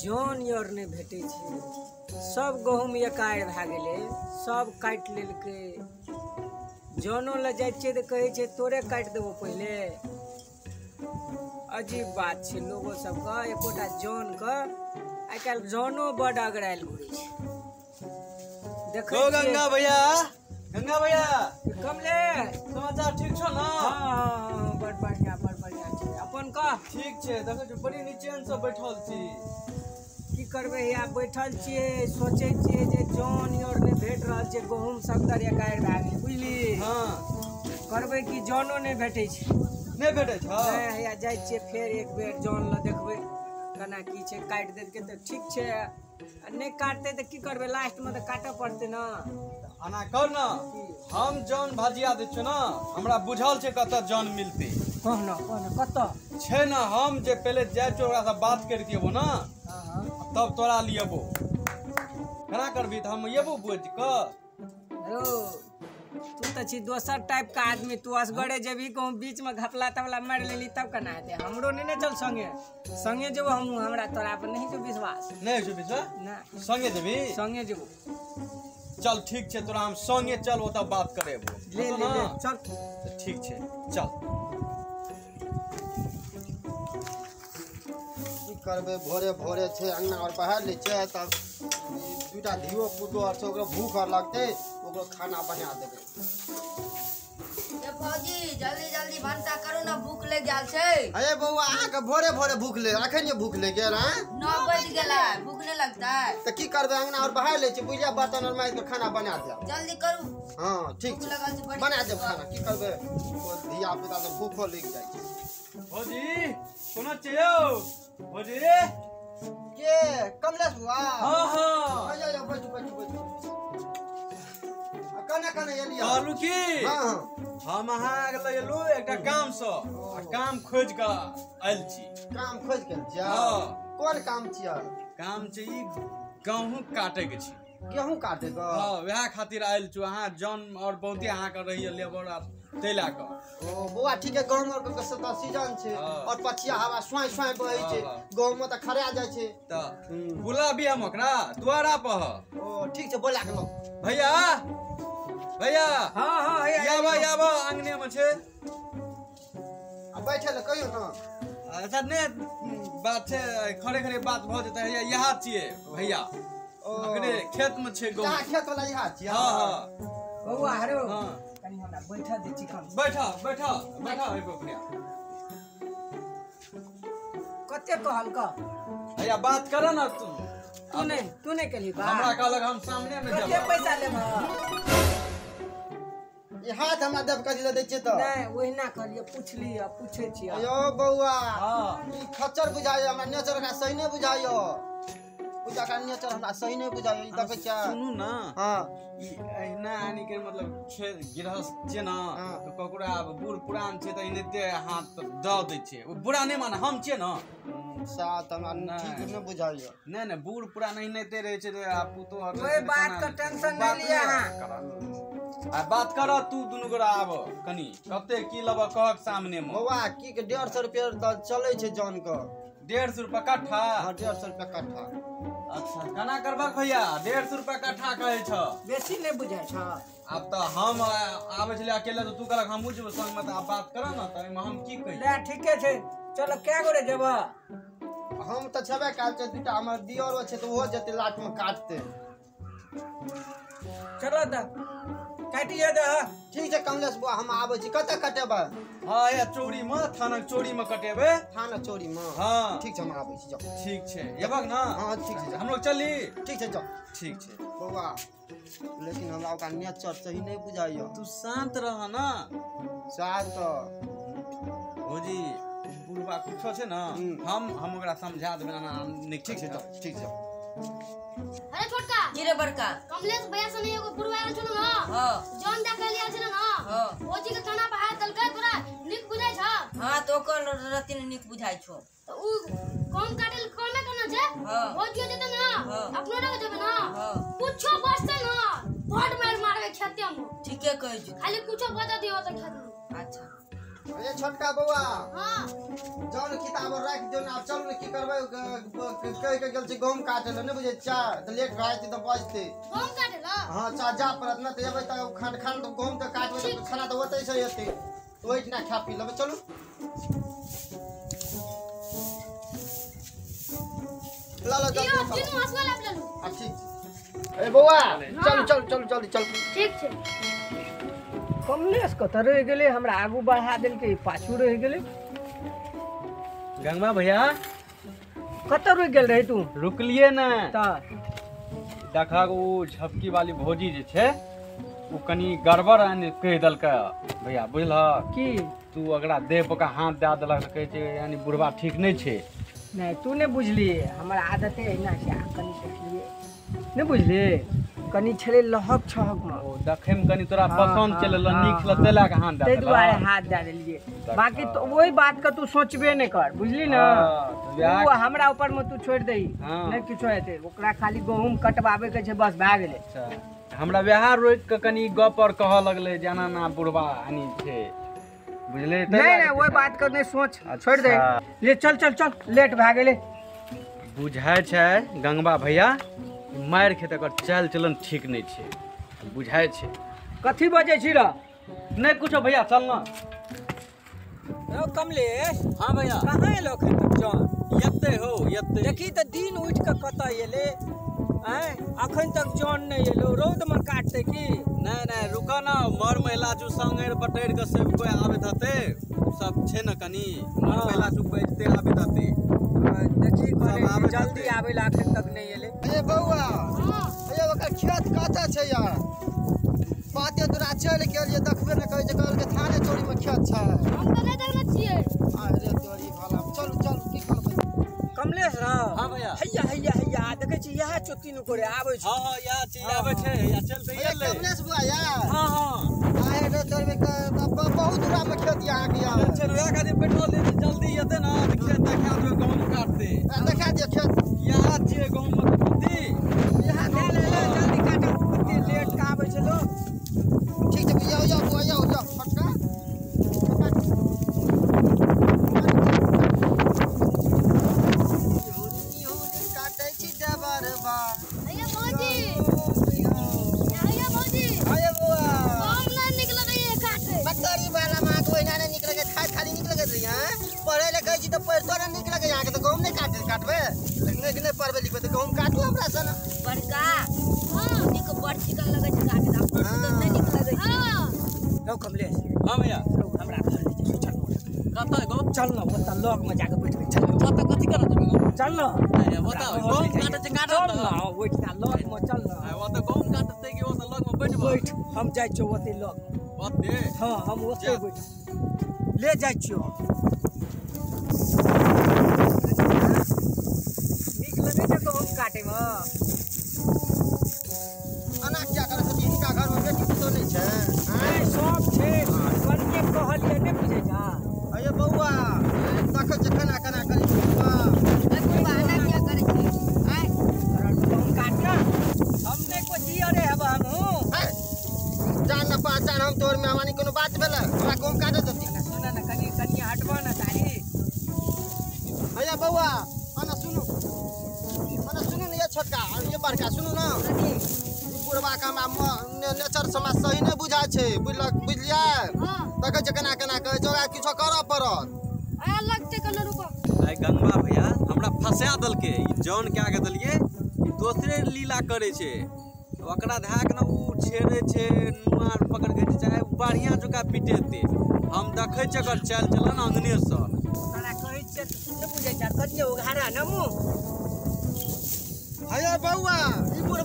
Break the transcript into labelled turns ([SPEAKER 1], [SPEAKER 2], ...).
[SPEAKER 1] जन आर नहि भेटै छै। सब गहूँम एकाएर भए गेलै, सब काटि लेलकै। जनो लए जाइ छियै तऽ कहै छै तोरे काटि देबो पहिले। अजीब बात छै लोगो सबके, एकोटा जनके आइ काल्हि जनो बड अगरायल घुरै छै। देखै
[SPEAKER 2] ओ गंगा भैया, गंगा भैया,
[SPEAKER 1] कमले
[SPEAKER 2] समाचार ठीक छौ ना?
[SPEAKER 1] हाँ, बड़ बढ़िया, बड़ बढ़िया छै। अपन कह?
[SPEAKER 2] ठीक छै। देखै छी बड़ी निचेन से बैठल छी।
[SPEAKER 1] की करबै, हैया बैठल छियै, सोचै छियै जे जन आर नहि भेट रहल छै, गहूँम सब एकाएर भए गेलै, बुझली?
[SPEAKER 2] हाँ।
[SPEAKER 1] करबै कि जनो नहि भेटै छै।
[SPEAKER 2] नहि भेटै छै?
[SPEAKER 1] नहि, हैया जाइ छियै फेर एक बेर जन लए देखबै केना की छै। काटि देलकै तऽ ठीक छै, आ नहि काटतै तऽ की करबै, लास्टमे तऽ काटऽ पड़तै ने।
[SPEAKER 2] एना कर ना, हम जन भजिया दै छियौ ना, हमरा बुझल छै कतऽ जन मिलतै।
[SPEAKER 1] कह ना, कह ना, कतऽ
[SPEAKER 2] छै ना? हम जे पहिले जाइ छियौ ओकरा से बात करि के अयबो ना, तब तोरा लियबो। केना करबी तऽ हम अयबो बुझि कऽ।
[SPEAKER 1] रौ तू तऽ छी दोसर टाइप के आदमी, तू असगरे जेबही कहूँ बीच में घपला तपला मारि लेली तब केना हेतै? हमरो नहि ने चल संगे संगे जेबो हमहूँ, हमरा तोरा पर नहीं छौ विश्वास।
[SPEAKER 2] नहि छौ विश्वास?
[SPEAKER 1] ना।
[SPEAKER 2] संगे जेबही?
[SPEAKER 1] संगे जेबो।
[SPEAKER 2] चल ठीक छै, तोरा हम संगे चल ओतऽ बात करेबो।
[SPEAKER 1] ले ले ले चल।
[SPEAKER 2] ठीक छै चल।
[SPEAKER 3] की करबै, भोरे भोरे छै अंगना और बहार लै छै, तब दूटा धियो पुतो आर छै, ओकरो भूख आर लगतै, ओकरो खाना बना देबै।
[SPEAKER 4] ए फौजी, जल्दी जल्दी भनसा करू ना, भूख लागि गेल छै।
[SPEAKER 3] अरे बौआ, अहाँके भोरे भोरे भूख ले, अखन भूख लागि गेल? हँ,
[SPEAKER 4] 9 बज गेलै, भूख नहि लगतै
[SPEAKER 3] तऽ की करबै? अंगना और बहार लै छै, बुझलियै, बर्तन आर माजि कऽ खाना बना देब।
[SPEAKER 4] जल्दी करू।
[SPEAKER 3] हाँ ठीक
[SPEAKER 4] भूख लगल छै बड़ी।
[SPEAKER 3] बना देब खाना, की करबै, धिया पुता तऽ भूखो लागि जाइ छै।
[SPEAKER 2] भौजी कोना छै यौ? भौजी
[SPEAKER 3] के कमलेश बुआ?
[SPEAKER 2] हाँ हाँ।
[SPEAKER 3] आइयो आइयो, बैठू बैठू बैठू। कने कने एलियै?
[SPEAKER 2] कहलू की,
[SPEAKER 3] हाँ
[SPEAKER 2] हम अहाँके लग एलहुँ एकटा काम सँ, आ काम खोजि कऽ आयल छी।
[SPEAKER 3] काम खोजि के छियै?
[SPEAKER 2] हाँ।
[SPEAKER 3] कोन काम छियै?
[SPEAKER 2] काम छै ई गहूँम काटै के छै।
[SPEAKER 3] गेहूँ काटे के?
[SPEAKER 2] हाँ, वएह खातिर आयल छी। अहाँ जन और बहुते अहाँके रहैया लेबर आर ताहि लए कऽ।
[SPEAKER 3] ओ बौआ ठीक है, गहूँम आर के तऽ सीजन छै और पछिया हवा स्वाइ स्वाइ बहै छै, गहूँम तऽ खरा जाइ छै।
[SPEAKER 2] तऽ बुलाबी हम ओकरा दुआरा पर।
[SPEAKER 3] ओ ठीक छै, बोला के लो।
[SPEAKER 2] भैया भैया।
[SPEAKER 1] हाँ हाँ,
[SPEAKER 2] आबऽ आबऽ, अंगने में छै।
[SPEAKER 3] आ बैठे लए कहियौ ना।
[SPEAKER 2] अच्छा नहि बात छै, खड़े खड़े बात भऽ जेतै। हैया इएह छियै भैया, अखने खेत में छै गहूँम।
[SPEAKER 3] खेत वाला इएह छियै?
[SPEAKER 2] हाँ हाँ।
[SPEAKER 1] बौआ हरो,
[SPEAKER 2] हाँ
[SPEAKER 1] कनी हमरा बैठा दे चिकन।
[SPEAKER 2] बैठा बैठा बैठा भैया।
[SPEAKER 1] कते कहल कह?
[SPEAKER 2] भैया बात कर ना तू।
[SPEAKER 1] तू नहीं केली बात।
[SPEAKER 2] हमरा कहलक हम सामने में
[SPEAKER 1] कते पैसा लेबह?
[SPEAKER 3] ई हाथ हमरा देब कथी लए दै छियै तऽ?
[SPEAKER 1] नहि ओहिना कहलियै, पुछलियै, पूछै छियै।
[SPEAKER 3] यौ बौआ,
[SPEAKER 2] हाँ
[SPEAKER 3] ई खच्चर बुझाइयो हमरा, नेचर एकरा सही नहि बुझाइयो। पूजा का नेचर हमरा सही नहि बुझाइयो, ई देखै छियै।
[SPEAKER 2] सुनू ना।
[SPEAKER 3] हाँ
[SPEAKER 2] ई एहिना यानी के मतलब छै गृहस्थ छै ना, तऽ ककरो आब बूढ़ पुरान छै तऽ एनाहिते हाथ दऽ दै छै। ओ बुरा नहि माने, हम छियै ना।
[SPEAKER 3] साथ हमरा ठीक नहि बुझाइयो।
[SPEAKER 2] नहि नहि, बूढ़ पुरान एनाहिते रहै छै आ पुतोह
[SPEAKER 1] ओहि बात के टेंशन नहि लिअ अहाँ।
[SPEAKER 2] आ बात कर तू दुनू गोरा आब कनी, कते की लेबऽ कहक सामने में।
[SPEAKER 3] बौआ की के 150 रुपया तऽ चलै छै जन के।
[SPEAKER 2] 150 रुपया कट्ठा?
[SPEAKER 3] हाँ 150 रुपया कट्ठा।
[SPEAKER 2] अच्छा केना करबक भैया? 150 रुपया कट्ठा कहै छ?
[SPEAKER 1] बेसी नहि बुझाइ छ?
[SPEAKER 2] आब तऽ हम आबै छलियै अकेले तऽ तू कहलक हमहूँ जेबौ संगमे, तऽ आब बात करऽ ने, तऽ एहिमे हम की कही?
[SPEAKER 1] ले ठीके छै, चलो कै गोरे जेबह?
[SPEAKER 3] हम तऽ छेबे कयल छै, दूटा हमर दियरो छै तऽ ओहो जेतै लाटमे काटतै।
[SPEAKER 1] चलो तऽ काटिए दह।
[SPEAKER 3] ठीक छै कमलेश बुआ, हम आबै छी। कतऽ कटेबै?
[SPEAKER 2] हाँ या चौरी में, थानक चौरी में कटेबै।
[SPEAKER 3] थानक चौरी में?
[SPEAKER 2] हाँ
[SPEAKER 3] ठीक छै, हम आबै छी, जाओ।
[SPEAKER 2] ठीक छै, एबक ना?
[SPEAKER 3] हाँ ठीक छै,
[SPEAKER 2] हम लोग चली।
[SPEAKER 3] ठीक छै जाओ।
[SPEAKER 2] ठीक छै
[SPEAKER 3] बौआ, लेकिन हमरा ओकरा नेचर सही नहि बुझाइयो।
[SPEAKER 2] तू शांत रह ना।
[SPEAKER 3] शांत
[SPEAKER 2] भौजी, बुढ़बा कुछो छै ना, हम ओकरा समझा देबै ना।
[SPEAKER 3] ठीक छै जाओ, ठीक छै।
[SPEAKER 5] अरे छोटका।
[SPEAKER 4] की रे बड़का?
[SPEAKER 5] कमलेश भैया सने एगो बुढ़वा आयल छलो ना।
[SPEAKER 4] हां।
[SPEAKER 5] जौन दे के आयल छलो ना।
[SPEAKER 4] हां।
[SPEAKER 5] भौजी के खाना बहा देलकै, तोरा नीक बुझाइ छ?
[SPEAKER 4] हां तऽ ओकर रतिन नीक बुझाइ छौ।
[SPEAKER 5] तऽ उ कम काटल कमे करना छै।
[SPEAKER 4] हां।
[SPEAKER 5] भौजी जेतै ना, अपनो लग जेबै ना।
[SPEAKER 4] हां।
[SPEAKER 5] कुछो बचतै ना, बड मार मारबै खेते में।
[SPEAKER 4] ठीके कहै छी।
[SPEAKER 5] खाली कुछो बचा दियो त खेत में।
[SPEAKER 4] अच्छा।
[SPEAKER 3] अरे छोटका बौआ।
[SPEAKER 5] हां।
[SPEAKER 3] जाउ ने किताब राखि दियौ ने, आब चलू ने, की करबै, कहि के गेल छी गहूम काटै लए, नहि बुझै छियै तऽ लेट भए जेतै तऽ बजतै।
[SPEAKER 5] गहूम काटै लए?
[SPEAKER 3] हां, चा जा पड़त ने, तऽ एबै तऽ खाना खाना तऽ गहूम तऽ काटबै तऽ खाना तऽ ओतै से एतै, तऽ ओहिठिना खा पी लेबै। चलू ल ल जल्दी।
[SPEAKER 5] तीनू हँसुआ लाबि लेलहुँ।
[SPEAKER 3] आ ठीक छै। ए बौआ चलू चलू चलू जल्दी चलू।
[SPEAKER 5] ठीक छै।
[SPEAKER 1] कमलेश कतऽ रहि गेलै? हमरा आगू बढ़ा देलकै, पाछू रहि गेलै।
[SPEAKER 2] गंगवा भैया
[SPEAKER 1] कतऽ रुकि गेल रही तू?
[SPEAKER 2] रुकलिए ने
[SPEAKER 1] तऽ
[SPEAKER 2] देखक ओ झपकी वाली भौजी जे छै ओ कनी गड़बड़ आनि कहि देलकै भैया, बुझलहक
[SPEAKER 1] की?
[SPEAKER 2] तू ओकरा देह पर हाथ दए देलक तऽ कहै छै यानी बुढ़बा ठीक नहि छै।
[SPEAKER 1] नहि तू नहि बुझलियै, हमर आदते एहिना छै। आ कनी देखलियै नहि बुझलियै, कनी छलै लहक छहक मे।
[SPEAKER 2] ओ देखैमे कनी तोरा पसन्द चलल, नीक छल तै लए कऽ हाथ दए
[SPEAKER 1] ताहि दुआरे हाथ दए देलियै। बाकी तो ओहि बात के तू सोचबे नहि कर, बुझली ने? ओ हमरा ऊपर मे तू छोड़ि दही, नहि किछो हेतै। ओकरा खाली गहूम कटबाबै के छै, बस भए गेलै।
[SPEAKER 2] हमरा वएह रोकि कऽ कनी गप आओर कहऽ लगलै जे एना एना बुढ़बा यानी छै, बुझलियै?
[SPEAKER 1] नहि नहि ओहि बात के नहि सोच, छोड़ि दे। ले चल चल चल, लेट भए गेलै।
[SPEAKER 2] बुझाइ छै गंगवा भैया मारि खेत एकर चालि चलन ठीक नहि छै, बुझाइ छै।
[SPEAKER 1] कथी बजै छी र?
[SPEAKER 2] नहि कुछो भैया, चल ना।
[SPEAKER 1] रौ कमलेश।
[SPEAKER 2] हाँ भैया।
[SPEAKER 1] कहाँ एलो एखन तक जन?
[SPEAKER 2] एते हो एते।
[SPEAKER 1] देखी तऽ दिन उठि कऽ कतऽ एलै? आँय अखन तक जन नहि एलो, रौदमे काटतै की?
[SPEAKER 2] नहि नहि रुकऽ ना, मर महिला जो संग बटैर कऽ सब कोइ आबैत हेतै, सब छै ने कनी मर महिला जो बैठते आबैत हेतै।
[SPEAKER 1] देखी कहले जल्दी आबै ला, अखन तक नहि एलै।
[SPEAKER 3] ए बौआ, ए ओकर खेत कतऽ छै यार? बाते तोरा चलि गेलियै, देखबे नहि करै छै, कहलकै थाने चोरीमे खेत छै।
[SPEAKER 5] हम तऽ नहि देखने छियै।
[SPEAKER 3] अरे तोरी भला, चलू चलू की करबै।
[SPEAKER 1] कमलेश रौ।
[SPEAKER 2] हाँ भैया।
[SPEAKER 1] हैया हैया हैया देखै छी इएह चोती नु करे आबै छै।
[SPEAKER 2] हां हां इएह चीज आबै छै, हैया चल तऽ एलै।
[SPEAKER 3] कमलेश बुआ यार।
[SPEAKER 2] हां हां।
[SPEAKER 3] आहे रे तोरी में बहुत दूरा में खेत यहाँ के यार।
[SPEAKER 2] चल वएह खातिर बैठल छी, जल्दी एतै ना तऽ खेत देखा देबै, गहूम काटतै।
[SPEAKER 3] देखा दियौ खेत।
[SPEAKER 2] इएह छियै गहूम के खेती।
[SPEAKER 1] इएह ले ले ले जल्दी काटो, कते लेट का आबै छै लोग।
[SPEAKER 3] ठीक छै, जाओ जाओ बुआ, जाओ जाओ फटका।
[SPEAKER 5] भैया भौजी, भैया भौजी।
[SPEAKER 3] अरे बुआ,
[SPEAKER 5] गहूम नहि नीक लगैए काटे।
[SPEAKER 3] बकरी वाला माँ के ओहिना नहि नीक लगे, खाइत खाली नीक लगैत रही। हैं पढ़ै लए कहै छी तऽ पढ़ितो नहि नीक लगै अहाँके, तऽ गहूम नहि काटै काटबै? नहि नहि पढ़बै लिखबै तऽ गहूम काटू हमरा सन।
[SPEAKER 4] बड़का भौजी के बड़ चिकन लगै छै काटे, अपनो तऽ नहि नीक लगै छै।
[SPEAKER 1] रौ कमलेश।
[SPEAKER 2] हाँ भैया।
[SPEAKER 1] रौ हमरा घर ले चल, चल
[SPEAKER 2] कतऽ गो?
[SPEAKER 1] चल ना ओतऽ लग में जाके बैठबै, चल।
[SPEAKER 2] ओतऽ कथी करऽ जेबै गो?
[SPEAKER 1] चल ना।
[SPEAKER 2] अरे ओतऽ गहूम काटै छै, काटऽ
[SPEAKER 1] चल ना ओहिठिना लग में चल ना।
[SPEAKER 2] ओतऽ गहूम काटतै कि ओतऽ लग में बैठबै?
[SPEAKER 1] बैठ, हम जाइ छियौ ओतै लग में।
[SPEAKER 2] ओतै?
[SPEAKER 1] हाँ हम ओतै बैठ ले जाइ छियौ हम। नीक लगै छै गहूम काटैमे?
[SPEAKER 3] एना किया करै छथिन? हिनका घरमे बेटी पुतोह नहि छै?
[SPEAKER 1] नहि सब छै, कनिये कहलियै नहि बुझै छा।
[SPEAKER 3] अरे बौआ देखै छियै केना केना करै छै बौआ।
[SPEAKER 4] बुढ़बा एना किया करै छै?
[SPEAKER 1] आँय तोरा गहूम काटना हम नहि को जियरे हेब हमहूँ।
[SPEAKER 3] जान न पहचान हम तोहर मेहमानी कोनो बात भेलै? हमरा गहूम काटऽ देती।
[SPEAKER 1] सुन ने कनी कनी हटबऽ ने सारी।
[SPEAKER 3] भैया बौआ अना सुनू, अना सुनू ने ये छोटका ये बड़का सुनू ने, ई बुढ़बा के हमरा नेचर समाज सही नहि बुझाइ छै, बुझलियै? देखै छियै केना केना कहै छै, ओकरा किछो करऽ पड़त।
[SPEAKER 5] आया लगतै कने रुको।
[SPEAKER 2] आइ गंगवा भैया हमरा फंसा देलकै, ई जन कए के देलियै, ई दोसरे लीला करै छै। ओकरा धए के ने उ छेड़ै छै, नुआ पकड़ के चाहे बढ़िआँ जकाँ पिटेतै। हम देखै छियै एकर चालि चलन अङ्गनेसँ।
[SPEAKER 1] तोरा कहै छियै तऽ नहि बुझै छै, कनिये उघारा ने मुँह।
[SPEAKER 3] हे बौआ ई बुढ़बा